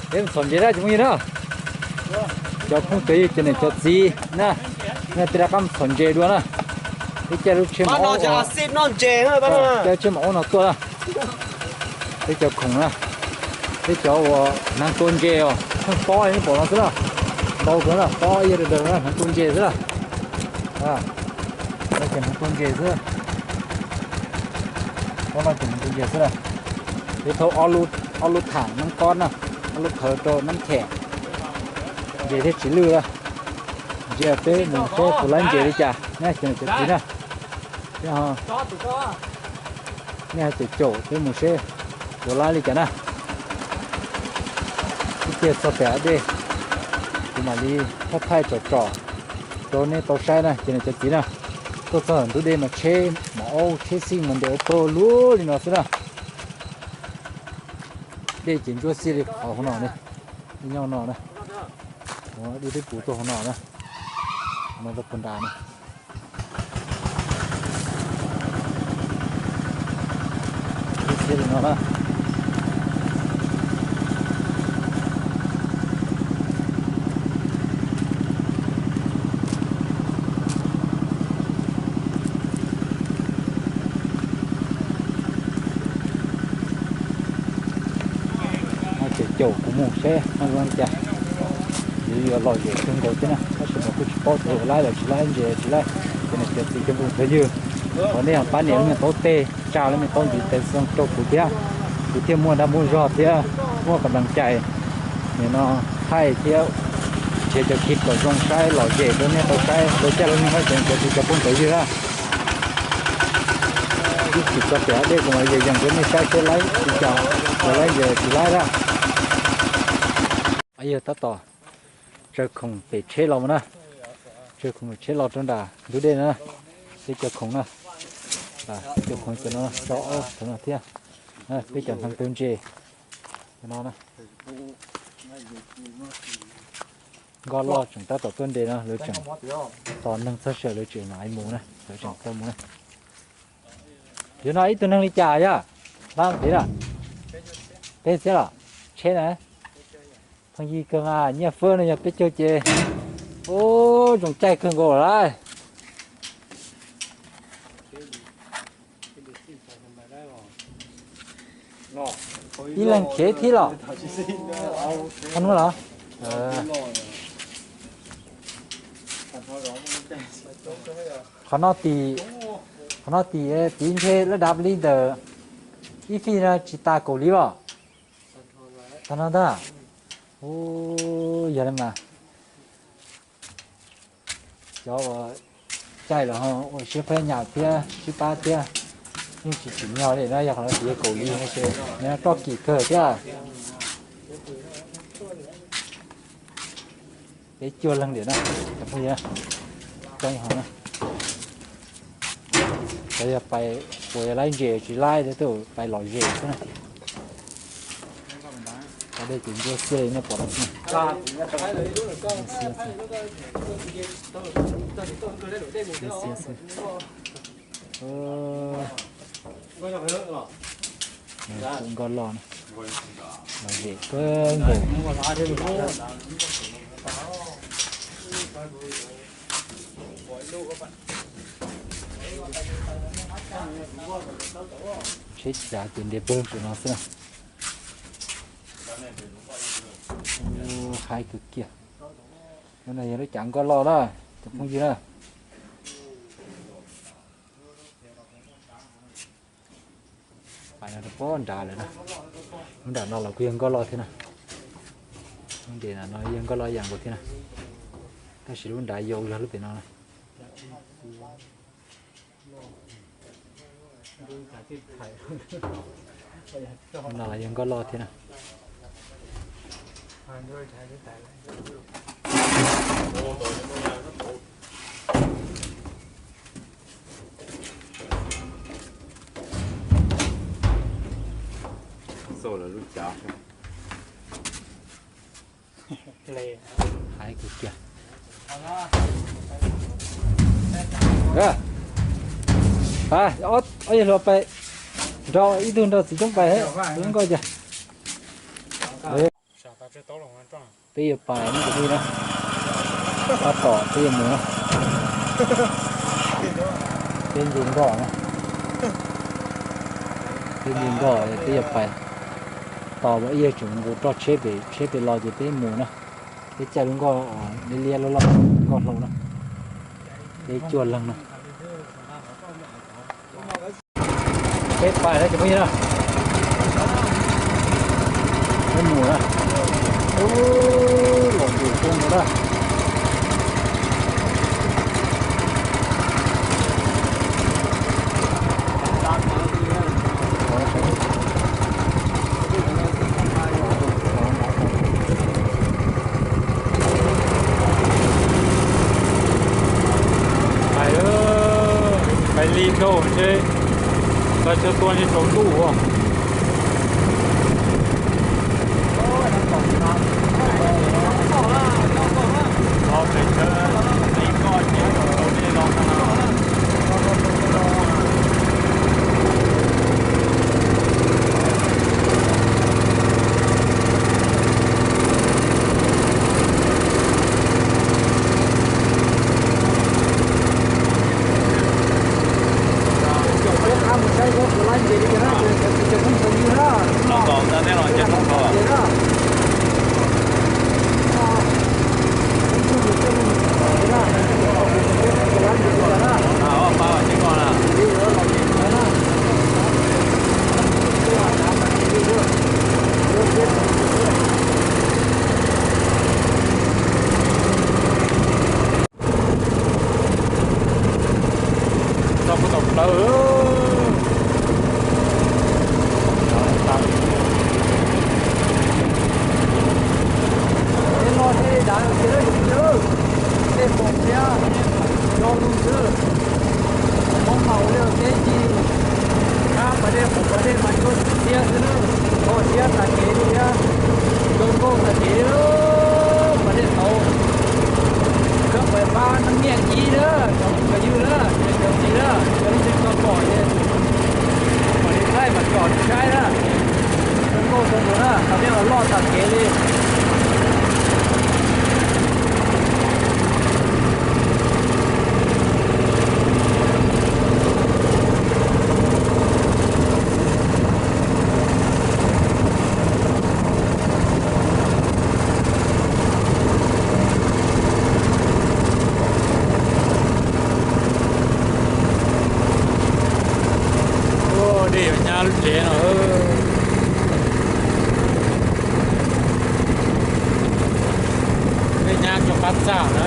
Peb mus txhom ntses na cov phooj ywg na. Cov phooj cov ywg cov niam cov txiv na, nej tej rov qab mus txhom ntses dua na. Peb caij lub tsheb, caij tsheb maum aub no tuaj na. Peb cov khoom na, peb cov uas hnav tua ntses os, pheej pob li nej pom no xwb na. Ntau kawg na, pob ib yam daws na, hnav tua ntses xwb na. Ces hnav tua ntses xwb. Pob no ces hnav tua ntses xwb na. Peb thauj ob lub tham nab kob na, ob lub phawv rau nab them, ntses thiaj tsis lwj. Ntsia peb mus seb puas laib ntses li cas na cov niam cov txiv na. Thiab ho nej ho caum caum peb mus seb puas laib li cas na. Ib pliag txog pem hav dej, kuv mam li thaij thaij tsom tsom rau nej tau saib na cov niam cov txiv na. Tuaj txog ntug dej mas tsheb maum aub tsheb xij mas nres ua pag luaj li no xwb na. Dej ces ntsuab xiab li qhov hauv no ne, nyob no na. Dej twb puv tuaj hauv no na, no rau puag nrad na. Xiab li no na. Ces caum kuv mus seb zoo li cas. Yuav lom zem kawg nkaus thiab na, tab sis mas kuj tsis paub tias yuav laib los tsis laib, ntses tsis laib. Ces niam cov txiv cov phooj cov ywg, thov nej ho pab nias lub me taub teg, tsa lub me taub ntxiv tes xoo rau kuv thiab, kuv thiaj muaj dag muaj zog thiab muaj qee dleev cai nim no thaij thiab nrhiav cov khij kom zoo saib lom zem rau nej tau saib rau caij lub neej na cov niam cov txiv cov phooj cov ywg na. Ib chim txog pem hav dej kuv mam li yees rau nej saib seb laib li cas, yuav laib ntses tsis laib na. Yog tab tom tsaws khoom pem tsheb los mus na, tsaws khoom pem tsheb los rau nram ntug dej na, peb cov khoom na, cov khoom cov no tso ob thav no thiab, peb cov hneev tua ntses no na. Nkoj Loj tseem tab tom tuaj nres no, lawv tseem tos neeg txog sawm lawv tseem mam li mus na, lawv tseem tau mus na. Yog no ib tug neeg li cas yog? Lab tid lawm. Peb txiab los tsheb na. Phooj ywg kawg mas nyiaj fab no yog peb caug ces, ub, zoo caij kawg nkaus lawm. Ib leeg khiav ib thib los? Qhov no los? Qhov no tim, qhov no tim, tim ntshe lab dav li ntawm ib fij no tsis tas kaum li os. Tag no ntag. Ub, yog li mas cov uas caij los ho ua siab phab nyas thiab sib pab thiab, yeej tsis tsim nyog li na, yog qhov no tsis yog kaum li no ces roj kim kawg thiab. Peb cuaj leeg diam na, cov phooj ywg, coob heev na. Cov yog pais, puas yog laib ntses tsis laib thiab, twb pais lom zem xwb na. Cov dej ces ntsuab xiab li nej pom no xwb. Xiab xwb. Tus Nkoj Loj na, lom zem kawg nkaus. Tsheb cav ces nres pawg lug ntawm no xwb na. Haib kawg kiag. Lub no yog lub cav Nkoj Loj na, cov phooj ywg na. Pais no rau puag nrad lawm na. Lub nram no los kuj yog Nkoj Loj thiab na. Lub nram no yog Nkoj Loj ib yam nkaus thiab na. Tab sis lub nrad yau zog lub pem no na. No los yog Nkoj Loj thiab na. Haib kawg kiag. Ob yawg hluas pais nrog ib tug nrog txiv coob pais, nkauj cas. Peb yuav pais no cov phooj ywg na, tab tom peb yuav mus na, peb nce nkoj na, peb nce nkoj peb yuav pais, tos ib yam tseem nkaus roj tsheb pem, tsheb pem los ces peb mus na, peb caij lub nkoj liab liab loj loj, nkoj hlau na, peb cuaj leeg na. Peb pais na cov phooj ywg na, peb mus na, los tus poob no na. Pais, pais li dhau ntshe, pais txhua tua ntshe tsaus ntuj os. Los tom ntawd nej los nce roob dhau. Txog puag tom plawv. Tej no tej dav kiag, tej pom thiab, do lug xwb. Hmoob mas ua liaj teb ci, pas dej qhov pas dej mas cuab xiab xwb na, kho siab tag kev li thiab, zoo nkauj tag kev li. Pas dej tauv, koj pais pab neeg nyiaj ib na, cov phooj cov ywg na, cov txiv na, cov neeg tsis tau pom ces mam li thaij mam tsom saib na. Zoo nkauj zoo nkauj na, pas dej los loj tag kev li. Dej yuav nyab lub tsev no. Dej nyab rau qab txaj na.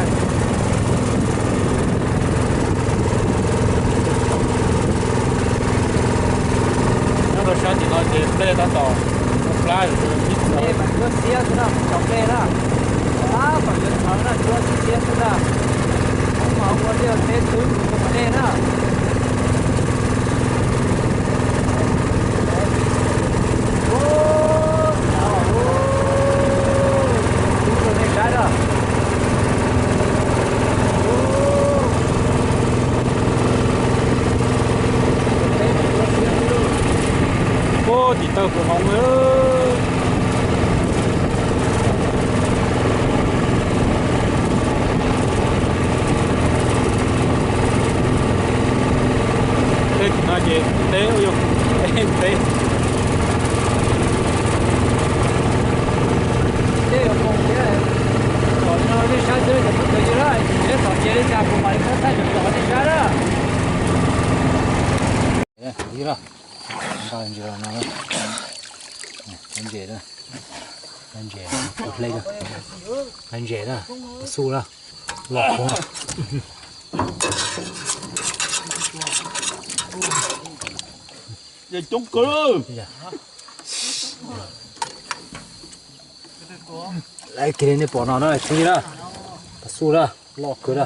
Nyob rau sab tim no ces nplej tab tom plab ib txhawv. Cuab xiab xwb na, cov nplej na, tab tom yuav txhawv na, cuab xiab xwb na. Hmoob mas ua liaj teb twb mus rau pas dej na. Ub, tim taw kuv hoob. Tej tim no ces teb, yog teb. Tej no nej saib xwb, cov phooj cov ywg na, tsis nrhiav txom nyem li cas kuv mam li muab thaij tsom nej saib na. Ntses no, ntses, ntses, ntses na, pas xuj na, los koob. Coob kawg. Lawv kiag li nej pom no na, tsis na, pas xuj na, loj kawg na.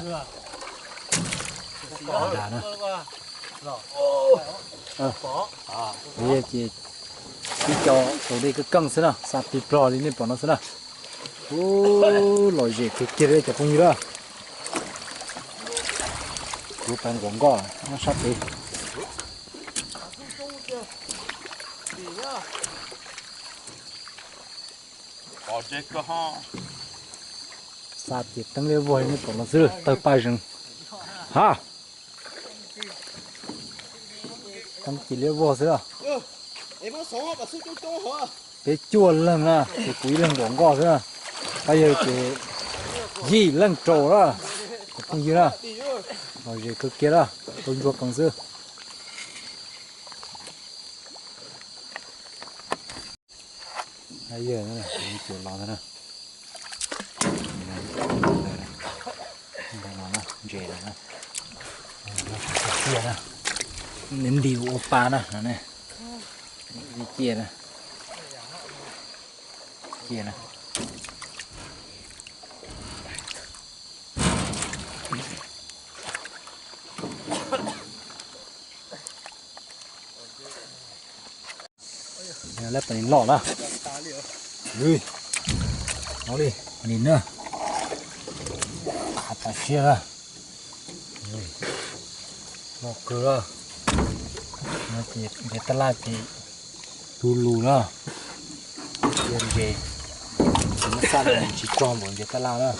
Ces ib co tau dej keej keej xwb na, xa tig plog li nej pom no xwb na. Ub, lom zem kiag kiag li cov phooj ywg na. Kuv pais nkaum nkoj nyob sab pem. Xa ces teeb liab vog li nej pom no xwb, tawg paj zees. Ha, teeb ces liab vog xwb. Peb cuaj leeg na, ces kuv ib leeg nkaum nkoj xwb na. Pab yawg ces yim leej rau na, cov phooj ywg na. Lom zem kawg kiag na, tau ntsuag qees xwb. Yawg, cuag los ntag na. Ntses los na, ntses los na. Cia na, nws nti ua pa na, cia na, cia na. Lawv pem loj na. Ua li, ua li na. Qhav tas siab na. Loj kawg. Ntiav tab laj ces tu lus na. Ntses, ntses, tsis txog npaum ntiav tab laj na.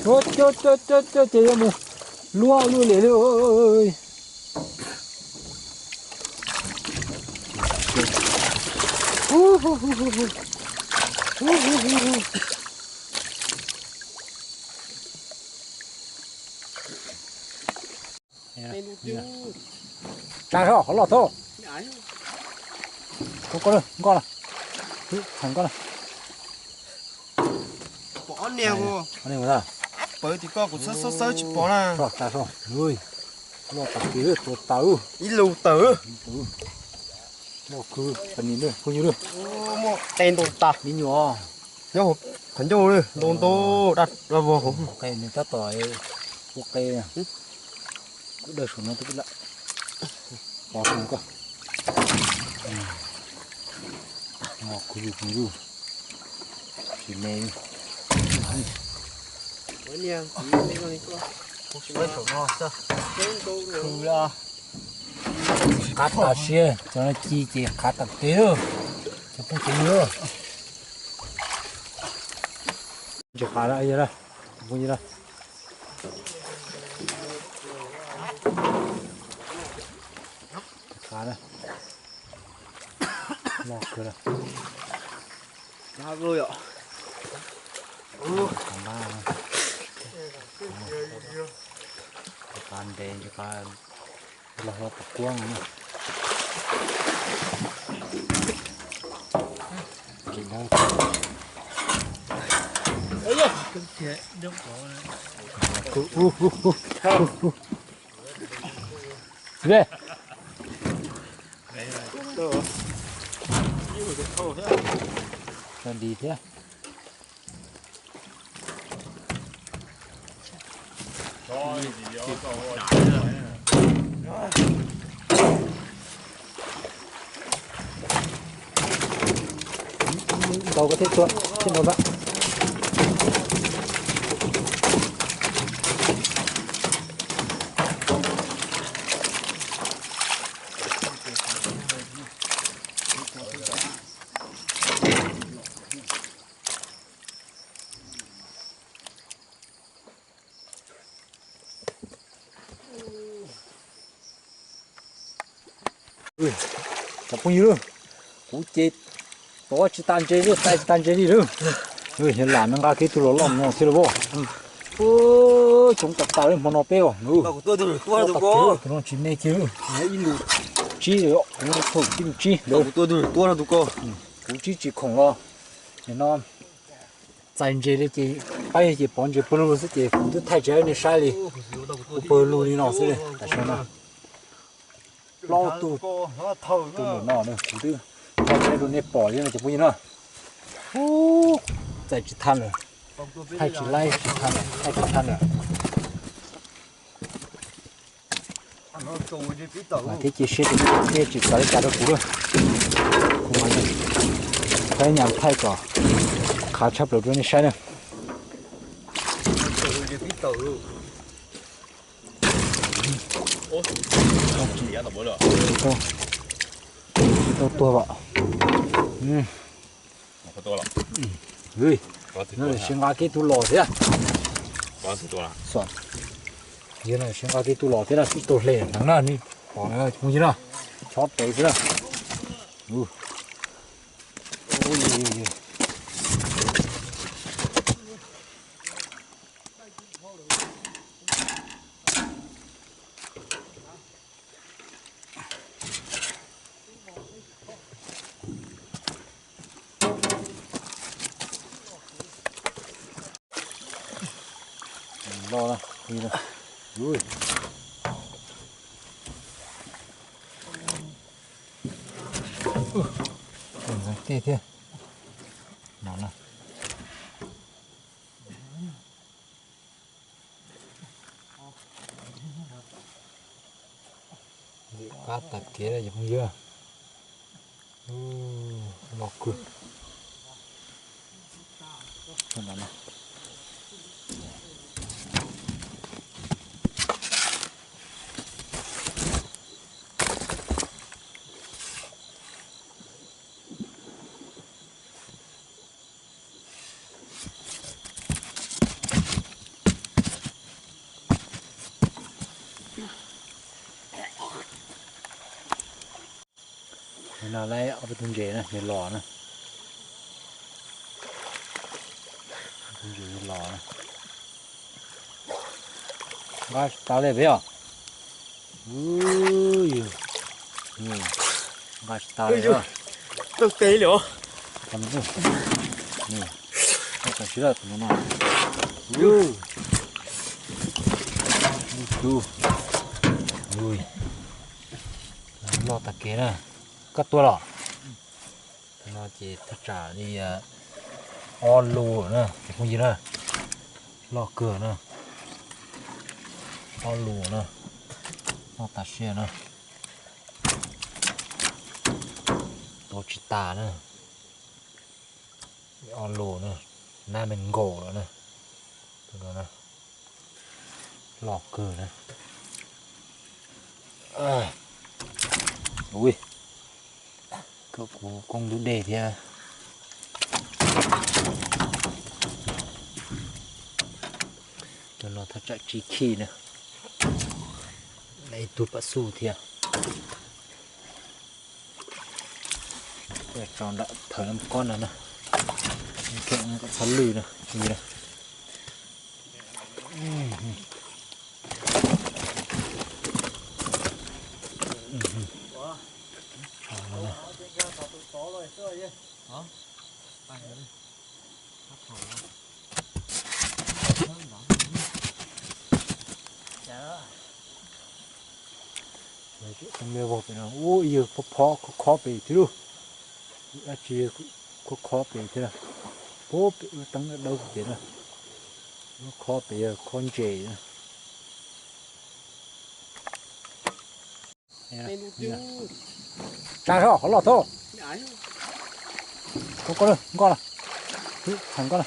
Cov, cov, cov, cov, ces yuav mus luaj luaj li li. Tsa soj qhov loj thaub. Koj, koj, nkoj na. Thov nkoj na. Pom ob niag, ob niag ua dab pawv tim koj, kuv xawb xawb xawb tsis pom na. Tsa soj, loj tas kev, tua tawv. Ib lus tawm. Loj kawg, pab nim phooj ywg. Muaj qe ntau tas. Me nyuam. Nyob qhov ncauj ntau ntau, daj vog hauv. Qe nws tab tom ua qe. Kuv daws saum no twb lawm. Pov saum koj. Kuv yus kuv yus. Tsis me li. Qhav tas siab, cov no ci ces qhav tas kev lawm. Cov phooj ywg, ntsis qhav na, phooj ywg na. Qhav na. Loj kawg na. Qhav ntev, qhav los hlo pom kuab no. Ve. Tau di thiab. Ntaus koj thiaj tua, thiaj ntaus tau. Cov phooj ywg, kuv ces tov tsis tas ntses li, txais tsis tas ntses li lawm. Yog lam no nqa kiag tus los loj no xwb los as. Coob tas tas li hmo no peb os. Tus no tsis me kiag li. Ib lus tsib, tus no thaum ib lus tsib ntawd. Kuv tsib tsis khoom los. Nim no txais ntses li ces pab yog ces pov ntses pawg lug xwb ces kuv twb thaij tsis nej saib li. Kuv pawg lug li no xwb li tam sim no. Plaub tug, tus nraum no kuv twb thaij tsis rau nej pom li no cov phooj ywg na. Txais tsis tag lawm, thaij tsis laib tsis tag lawm, thaij tsis tag lawm. Mas thiab cia siab tias nej thiaj tsis xav li cas rau kuv lawm. Kuv mas pab nyas thaij kom qhav tshaj plaws rau nej saib na. Tsis tau tuag vam. Siab nqa kiag tus los thiab. Yog no siab nqa kiag tus los thiab na, ib tug hle heev na, nej pom na, mus yig na, chob tawv xwb na. Loj na, ui. Tej thiab. No na. Qab tas kev lawm cov phooj ywg. Loj kawg. No lawv ob peb tug ntses na, nws los na. Ntses los na. Nqa tsis tas li peb os. Nqa tsis tas li. Tau tes li os. Tam sim lawm tus no no. Loj tas kev na. Koj tua los? Tus no ces thaj tsam li ob lus na cov phooj ywg na. Loj kawg na. Ob lus na. Loj tas siab na. Tua tsis tas na. Ob lus na. Nab nees nkaum lawm na. Tus no na. Loj kawg na. Ui, koj kuv koob ntub dej thiab. Cov no thaj tsam tsib khij na. Ib tug pas xuj thiab. Tso nram thawv no kob no na. Txhob lwj na. Ua yawg khob khob pem thiab lauj. Dab tsi khob khob pem thiab. Puag pem ua teeb dawb pem na. Khob pem yog khob ntses na. Tsa so qhov loj tod. Koj, koj na, nkoj na. Thaum nkoj na.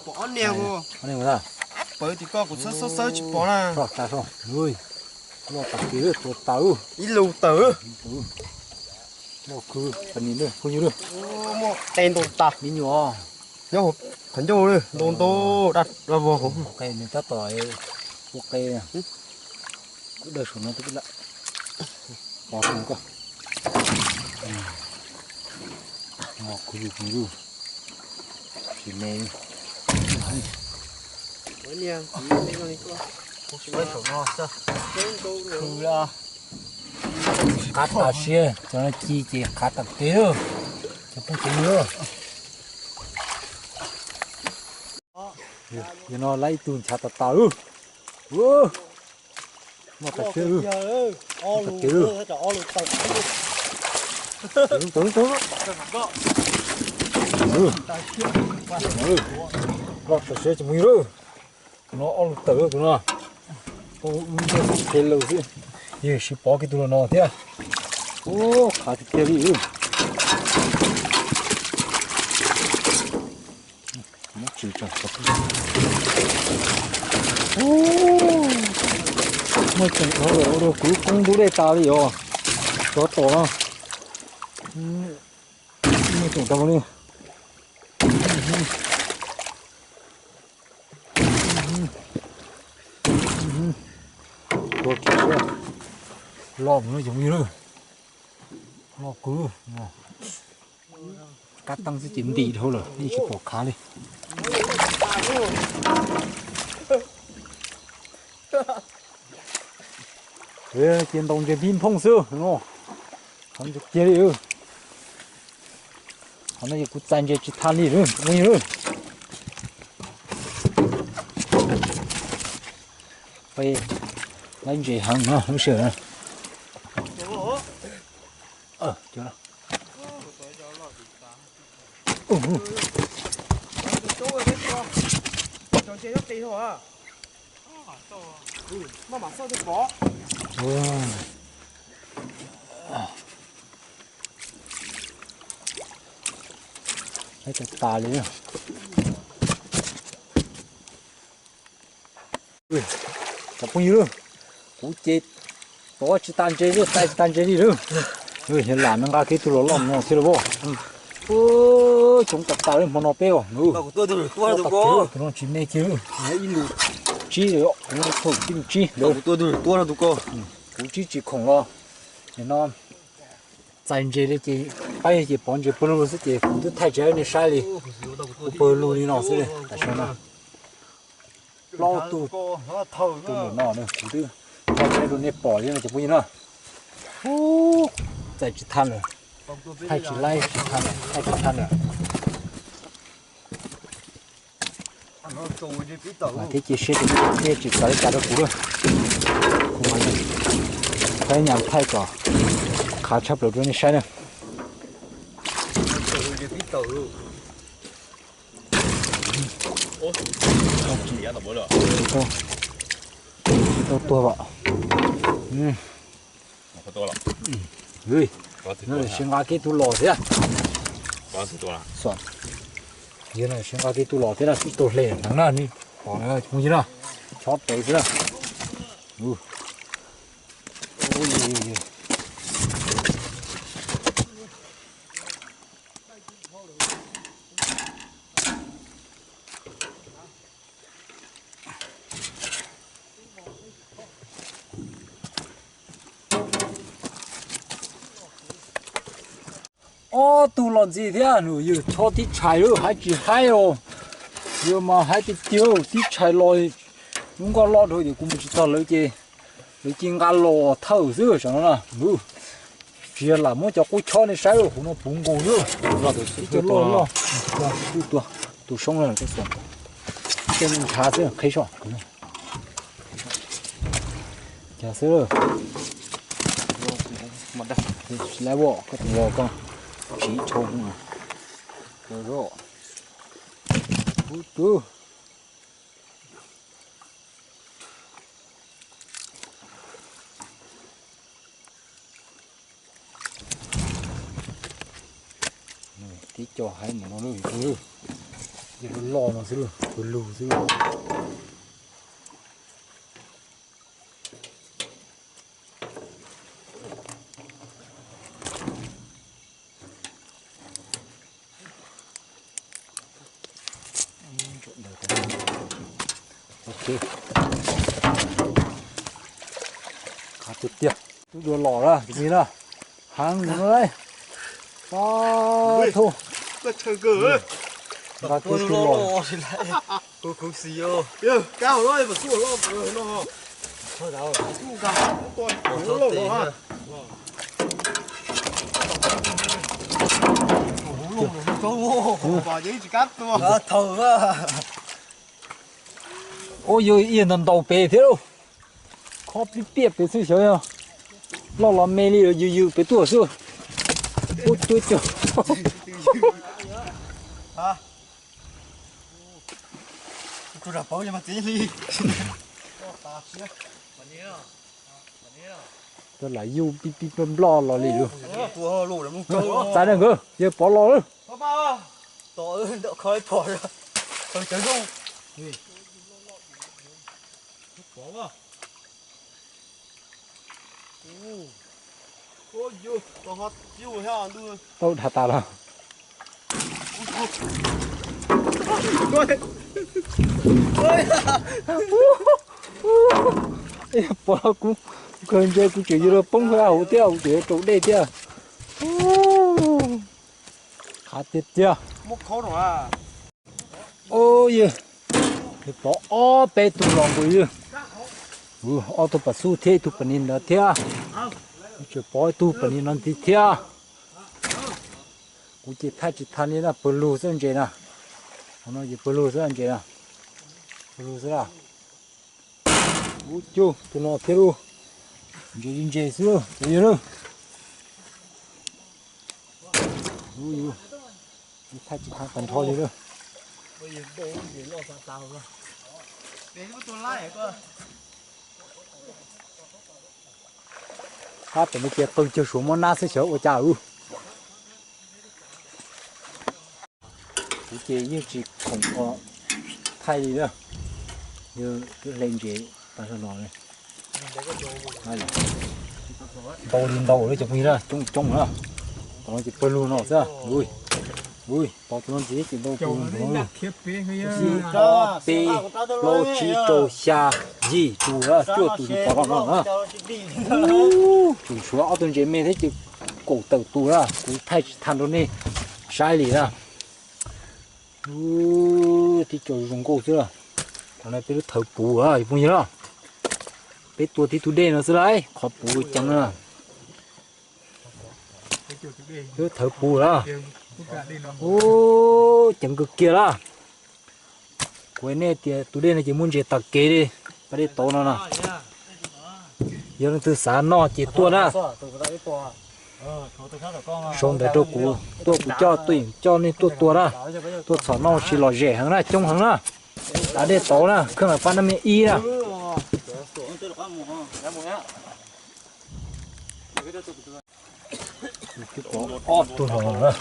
Pom ob niag, pawv tim koj kuv xawb xawb xawb tsis pom na. Tsa so, loj tas kev, tua tawv. Ib lus tawm. Loj kawg, pab nim phooj ywg. Muaj qe ntoo tas. Me nyuam. Nyob qhov ncauj ntoo ntau daj vog hauv. Qe nws tab tom ua qe. Kuv dawj saum no twb lawm. Pov saum koj. Kuv yug kuv yug. Tsis me. Qab tas siab, cov no ci ces qab tas kev lawm. Cov phooj ywg. Yog no lawv ib tug nchav tas tas lawm. Loj tas siab lawm. Tas kev lawm. Loj tas siab ces mus lawm. Tus no ob lus tawm tus no. Ub, ntej qhe laus xwb. Yog sib pov kiag tus los no thiab. Ub, qab tiag tiag li. Muab tsim Muaj tseem dhau lawm, ua rau kuv koob ntub dej tas li os. Cov tom no. Muaj tseem dhau li. Tua kiag, loj mus no yoov li, loj kawg. Kab teeb xwb ces ntim dhau lawm yeej tsis pom khav li. Ces ntaus ntses pib nphooj xwb no, qhov ntses kiag li. Qhov no yog kuv txais ntses tsis tag li lawm. Laib ntses heev no lub sij hawm no. Laib tas tas li. Cov phooj ywg, kuv ces tov tsis tas ntses li, txais tsis tas ntses li lawm. Yog lam nqa kiag tus los loj no thiab lauj. Coob tas tas li hmo no peb os. Tus no tsis me kiag. Tsib, kuv tsib ntawd. Kuv tsib tsis khoom los. Nim no txais ntses li ces, qaib ces pov ntses pawg lug xwb ces kuv twb thaij tsis nej saib li. Kuv pawg lug li no xwb li tam sim no. Plaub tug, tus nraum no kuv twb thaij rau nej pom li no cov phooj ywg na. Txais tsis tag lawm, thaij tsis laib tsis tag lawm, thaij tsis tag lawm. Mas thiab cia siab tias nej tsis xav li cas rau kuv lawm. Kuv mas saib nyam thaij kom qhav tshaj plaws rau nej saib na. Tsis tau tuag vam. Yog no siv nqa kiag tus los thiab. Yog no siv nqa kiag tus los thiab na, ib tug hle heev na, nej pom na, chob tawv xwb na. Ob tug los ntxiv thiab, nws yog chob tib tshais lawm, haib tsis haib os. Yog mas haib tiag tiag, tib tshais los, lub nkoj loj dhau ces kuv mus tsis txog lawv ces, lawv cia nqa los thawj xwb saum no na. Tsis yog lam muab cov qub chob nej saib, hauv no puv nkaus xwb. Ib co loj loj, tus soob na, tus ntshav xwb qhib soj. Cas xwb. Lab koj tus los koj tsis tshau. Ub tub. Tib co haib mus no, loj no xwb, lug xwb. Qab tiag tiag, tub dua los lawm ntxiv na, heev no. Pab thub, nqa kiag tus los. Ua yog ib yam ntaus ntaus pem thiab lauj. Khob plib piaj pem xwb xyov yog loj los me li los yws yws pem tuaj xwb. Ub cuab cuag. Tab lam yug pib pib nploj nploj los li lawm. Txav na nkawd, yawg pov los lawm. Cov zoo. Tau dhau tas los. Pom kuv kawg ntse kuv tseem yuav luag poob hauv thiab, kuv tseem yuav rau dej thiab. Qab tiag tiag. Yog pov ob peb tug los nkaus yog. Ob tug pas xub thiab ib tug pas nis ntawd thiab. Tseem pov ib tug pas nis no ntxiv thiab. Kuv ces thaij tsis tau li na, pawg lug xwb ntses na. Qhov no ces pawg lug xwb ntses na. Pawg lug xwb na. Ub, cug tus no thiab lauj. Ntses li ntses xwb cov yawg lauj. Ub, thaij tsis tau tag nrho li lauj. Qab pem no ces qw cag suav muab nab xwb xyov ua cas ub. Kuv ces yeej tsis khoom thaij li na. Yog twb hle ntses tas zog los li. Ntau li ntau lawm cov phooj ywg na, coob coob na. Tom no ces pawg lug no xwb. Ui, ui, pov tus no ntxiv ces ntau tus no. Ib, ob, peb, plaub, tsib, rau, xya, yim tus na, cuaj tus ces pov no na. Tsum suav ob tug ntses me thiab ces kaum tawm tus na, kuv thaij tsis tau rau nej saib li na. Tib co zoo nkauj xwb. Thaum no peb lub thawv puv na, phooj ywg na. Peb tua tib tug dej no xwb lauj, qhov puv ceev na. Lub thawv puv na. Ub, ceev kawg kiag na. Kuv hais nej tias tus dej no ces muaj ntses tas kev li, pas dej tauv no na. Yog leej twg xav noj ces tuaj na. Sau ntawv rau kuv, tuaj kuv coj, tuaj yeem coj nej tuaj tua na. Tuaj txhom noj ua si lom zem heev na, coob heev na. Pas dej tauv na, khwb mas pab nab me ib na. Ob tug no na. Ob tug no na.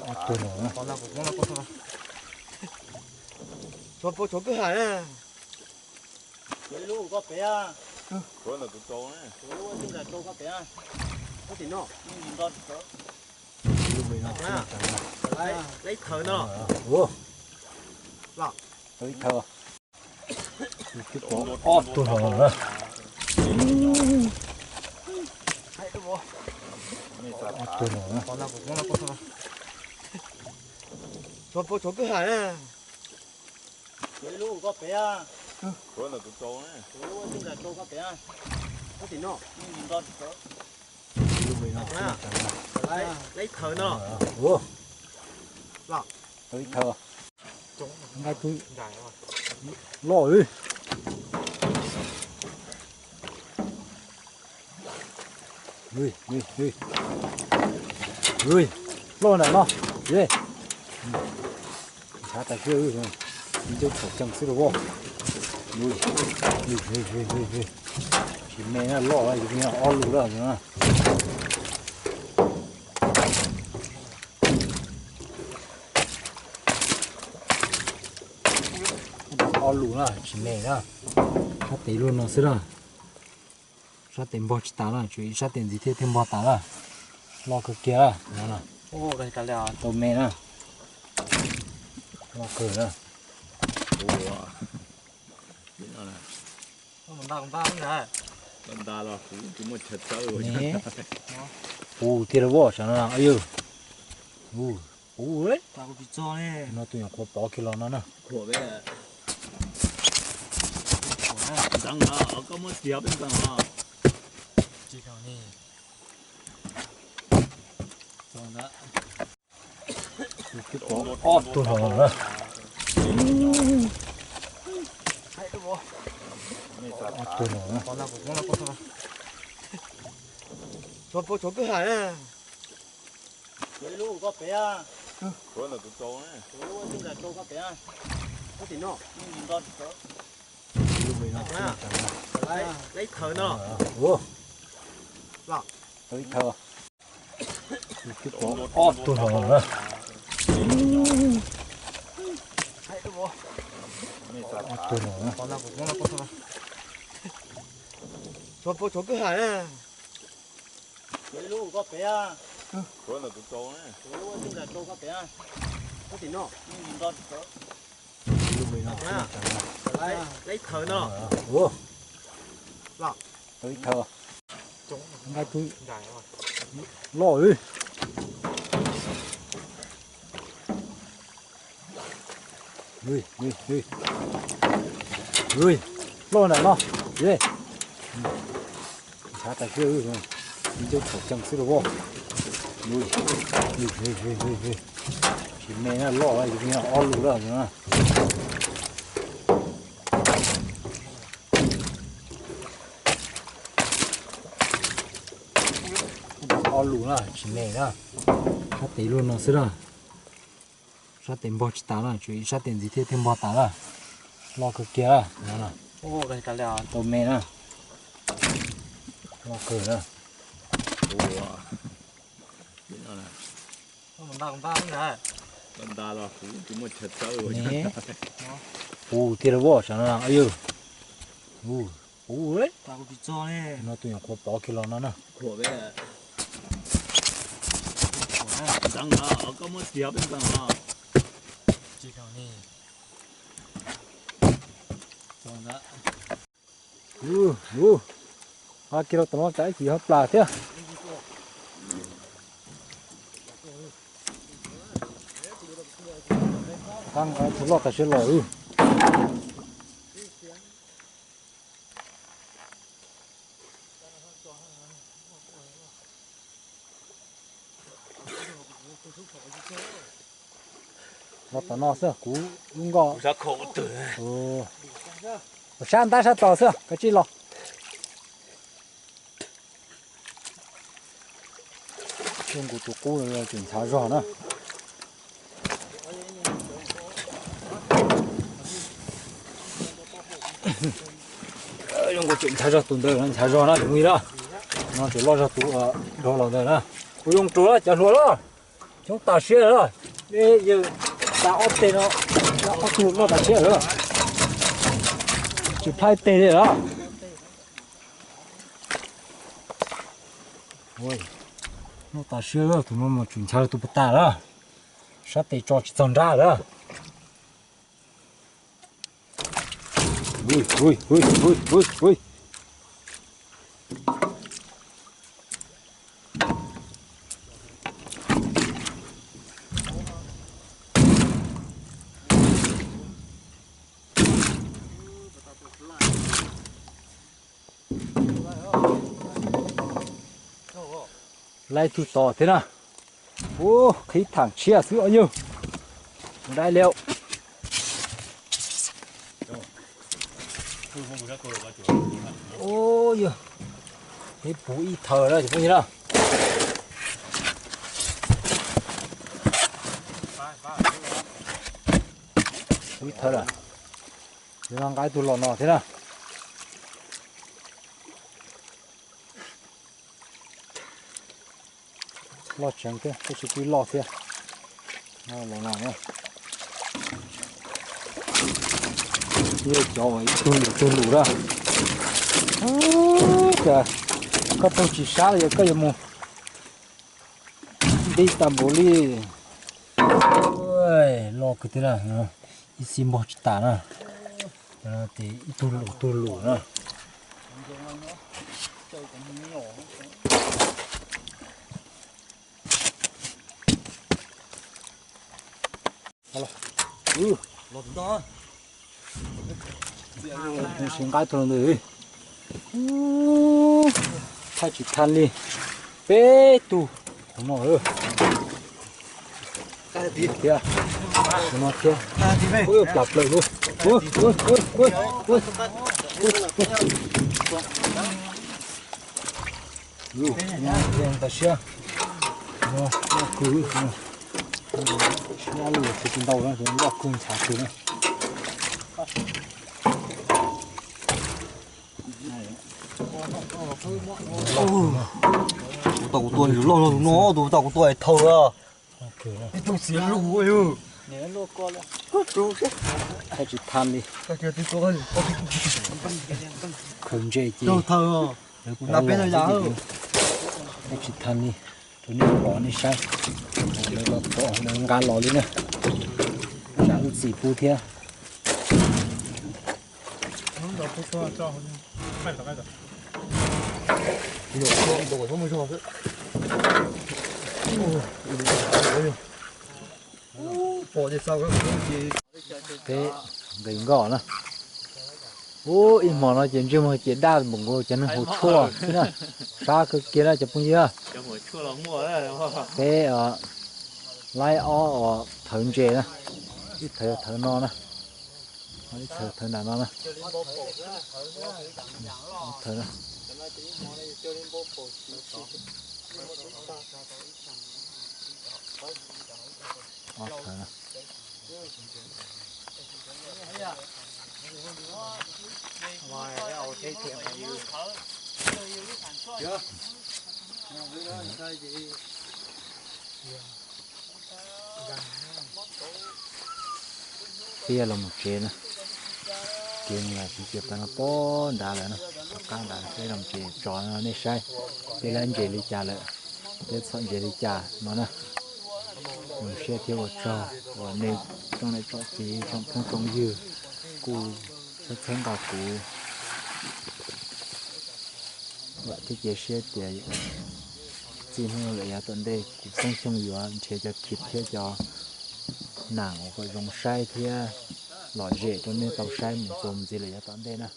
Ob tug no na. Ob tug no na. Ua, ib thawb. Loj li. Loj nram no. Ntshav tas siab, ncauj thaum cees xwb los as. Tsis me na, loj li, ob lus lawm na. Ob lus na, tsis me na. Sab tes luaj no xwb na. Sab tes npog tsis tas na, tsuas ib sab tes ntxiv thiaj thiaj npog tas na. Loj kawg kiag na. Tau me na. Loj kawg na. Puv tiag los as sav no. Puv, no tus nyuam qhuav pov kiag los no na. Ob tug no na. Ob tug no na. Ib thawb. Twb pom ob tug los na. Ob tug los na. Tsov puas tsov kwj ha na. Lub koj pem a. Tsov ntawm tus tsau na. Tsov ntawm tsau koj pem a. Koj tim no. Lub no. Lub ib thawv no. Ua. Lub ib thawv. Nqa tus loj li. Ui, ui, ui. Ui, loj nram no. Ye. Ntshav tas siab, ntsej thaum cees xwb los as. Ui, ui, ui, ui, ui. Tsis me na, loj lawm, ob lus lawm na. Ob lus na, tsis me na. Sab tes loj no xwb na. Sab tes npog tsis tas na, tshuav ib sab tes ntxiv thiaj thiaj npog tas na. Loj kawg kiag na. Tau me na. Loj kawg na. Ua tiag los as, sav no yog. Ua, ua, no tus nyuam qhuav pov kiag los no na. Ua, ua, kiag los tom no tsam ib chim ho plam thiab. Qab nqa tus loj tas siab los. Los tom no xwb kuv lub nkoj. Sab ntab sab tod xwb, kav tsij los. Zoo nkaus tus qub tseem nchav zog na. Zoo nkaus tseem nchav zog tus ntawd, nchav zog na tus no na. No tseem loj zog tus dhau los ntawd na. Kuv yoo rua cov hluas lawm. Coob tas siab lawm. Yawg tas ob teg no, ob tug loj tas siab lawm. Tsis plhaib teg li lawm. Loj tas siab lawm, tus no mas tseem nchav tus puag ta lawm. Sab tes tso tsis txog nrab lawm. Laib tug tod thiab na. Ub, qhib tham tshiab xwb os yawg. Mus dai li. Ub yawg, qhib puv ib thawv na cov phooj ywg na. Puv ib thawv lawm. Yog no nqa ib tug los no thiab na. Loj tseev thiab, tab sis kuj loj thiab. Los no na. Yog cov ib tug lus tug lus na. Cas koj taug tsis sab los yog koj yuav mus nti tas npaum li. Loj kawg thiab na, ib xib npog tsis tas na. Ces ib tug lus tug lus na. Tsis nqa tus ntawd, thaij tsis thaij li. Peb tug no thiab, no thiab. Ub, plam plaws lub. Tab sis no loj kawg, siab loj tsis ntau na, loj kawg ntshav kawg na. Tus tau kuv tua loj no, tus tau kuv tua thau. Ib tug txiav lus. Tsis tha li. Khaws ntses ces tsis tha li. Rau nej pom nej saib, lawv nqa los li na. Tsam wb txim pub thiab. Peb nqis nkoj na. Ub, ib hmo no ces ntsej muag ces daj npaum nkaus cov neeg haus tshuaj xwb na. Sab kawg kiag na cov phooj ywg. Peb laib ob os thawv ntses na, ib thawv thawv no na, ib thawv thawv nram no na. Peb los mus tsev na, kev mus tsev ces peb no poob nrad lawm na, tom qab nrad peb los tsev tso no nej saib, peb laib ntses li cas lawm, peb txhom ntses li cas no na. Zoo siab thiab ua tsaug uas nej tsoom niam tsoom txiv tsoom phooj tsoom ywg kuj txhawb txhawb nqa kuv. Vam thiab cia siab tias txij hnub no lawm yav tom ntej kuv Xoob Xyooj yuav nrhiav cov clip thiab cov nam uas kom zoo saib thiab lom zem rau nej tau saib mus txuas mus ntxiv lawm yav tom ntej na.